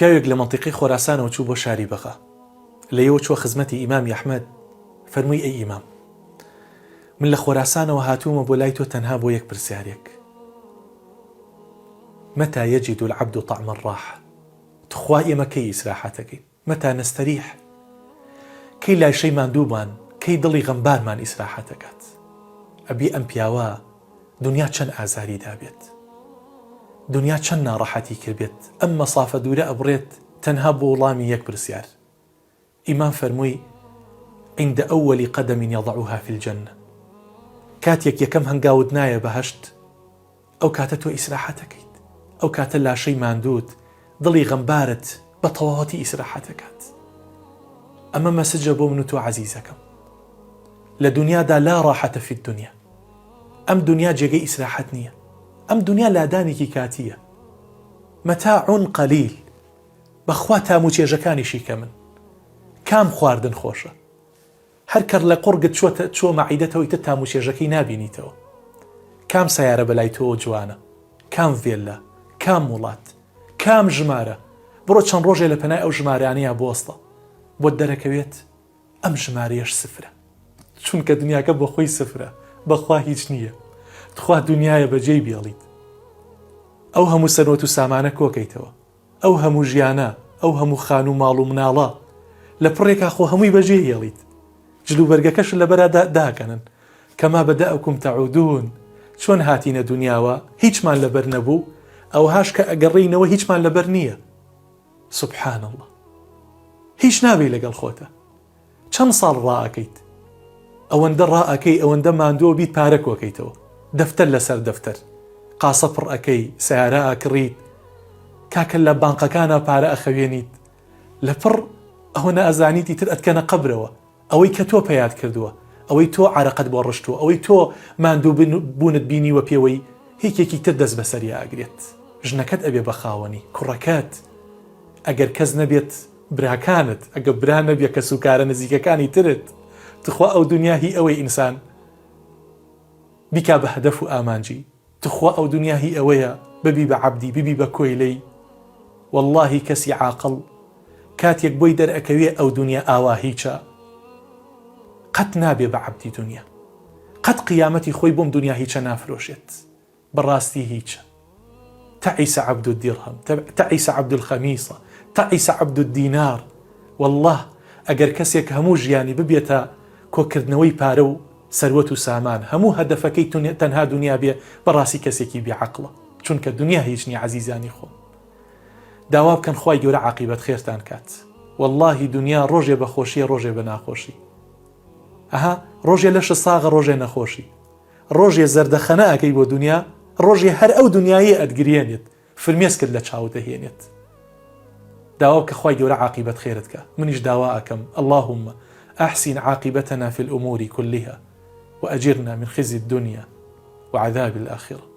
پیاوێک لە مەنتیقەی خۆراسانەوە چوو بۆ شاری بەغا. لەیەوە چووە خزمەتی ئیمامی ئەحمەد، فەرمووی ئەی ئیمام! من لە خۆراسانەوە هاتوومە بۆ لای تۆ تەنها بۆ یەک پرسیارێک، متى يجد العبد طعم الراحە؟ تخوا ئێمە کەی ئیسراحەت ئەکەین؟ متى نستريح؟ کەی لاشەی ماندوومان، کەی دڵی غەمبارمان ئیسراحەت ئەکات؟ ئەبێ ئەم پیاوە دونیا چەند ئازاری دابێت، دونیا چەند ناڕەحەتی کردبێت، ئەم مەسافە دوورە ئەبڕێت تەنها بۆ وڵامی یەک پرسیار. ئیمام فەرمووی، عند اول قدم یضعها فی الجنە، کاتێک یەکەم هەنگاوت نایە بەهەشت، ئەو کاتە تۆ ئیسراحەت ئەکەیت، ئەو کاتە لاشەی ماندووت، دڵی غەمبارت بە تەواوەتی ئیسراحەت ئەکات. ئەمە مەسجە بۆ من و تۆ عەزیزەکەم. لە دونیادا لا راحة فی الدنیا، ئەم دونیا جێگەی ئیسراحەت نییە، ئەم دونیا لادانێکی کاتییە، متاع قلیل، بەخوا تام و چێژەکانیشی کەمن. کام خواردن خۆشە؟ هەر کە لە قوڕگت چووەتە چووە مەعیدەتەوە ئیتر تام و چێژەکەی نابینیتەوە. کام سەیارە بەلای تۆوە جوانە؟ کام ڤێللا؟ کام وڵات؟ کام ژمارە؟ بڕۆ چەند ڕۆژێ لە پەنای ئەو ژمارانەیا بوەستە بۆت دەرەکەوێت ئەم ژمارەیەش سفرە. چونکە دنیاکە بۆخۆی سفرە بەخوا هیچ نییە. تخوا دنیایە بەجێی بێڵیت. ئەو هەموو سەروەت و سامانە کۆکەیتەوە. ئەو هەموو ژیانە، ئەو هەموو خانوو ماڵ و مناڵە، لە پڕێکا خۆ هەمووی بەجێ هێڵیت. جلوبەرگەکەشت لەبەرا داکەنن. کما بداکم تعودون، چۆن هاتینە دونیاوە هیچمان لەبەر نەبوو، ئەوهاش کە ئەگەڕێینەوە هیچمان لەبەر نییە. سبحان اللە. هیچ نابەی لەگەڵ خۆتا. چەند ساڵ ڕائەکەیت؟ ئەوەندە ڕائەکەی ئەوەندە ماندوو بیت پارە کۆکەیتەوە دەفتەر لەسەر دەفتەر قاسە پڕ ئەکەی سیارە ئەکڕیت کاکە لە بانقەکانە پارە ئەخەوێنیت لە پڕ ئەوە نەئەزانیت ئیتر ئەتکەنە قەبرەوە ئەوەی کە تۆ پەیات کردووە ئەوەی تۆ عەرەقت بۆ ڕشتووە ئەوەی تۆ ماندوو بوونت بینیوە پێوەی یەکێکی تر دەست بەسەریا ئەگرێت ژنەکەت ئەبێ بە خاوەنی کوڕەکەت ئەگەر کەس نەبێت براکانت ئەگە برا نەبیە کەسوکارە نزیکەکانی ترت تخوا ئەو دونیا هی ئەوەی ئینسان بیکا بە هەدەف و ئامانجی تخوا ئەو دونیا هی ئەوەیە ببی بە عەبدی ببی بە کۆیلەی وەڵاهی کەسی عاقڵ کاتێک بۆی دەرئەکەوێ ئەو دونیا ئاوا هیچە قەت نابێ بە عەبدی دونیا قەت قیامەتی خۆی بۆم دونیا هیچە نافرۆشێت. بەڕاستی هیچە. تعس عبد الدرهم تعس عبد الخميصة تعس عبد الدینار واللە ئەگەر کەسێک هەموو ژیانی ببێتە کۆکردنەوەی پارە و سەروەت و سامان هەموو هەدەفەکەی تەنها دونیا بێ بەڕاستی کەسێکی بێ عەقڵە چونکە دونیا هیچ نیە عەزیزانی خۆم داوا بکەن خوای گەورە عاقیبەت خێرتان کات واللهی دونیا ڕۆژێ بە خۆشیە ڕۆژێ بە ناخۆشی ئەها ڕۆژێ لەشت ساغە ڕۆژێ نەخۆشی ڕۆژێ زەردەخەنە ئەکەی بۆ دونیا ڕۆژێ هەر ئەو دونیایە ئەتگریەنێت فرمێسکت لە چاوت ئەهێنێت داوا بکە خوای گەورە عاقیبەت خێرت کا منیش داوا ئەکەم اللهم احسن عاقبتنا في الامور كلها واجرنا من خزي الدنيا وعذاب الاخرة.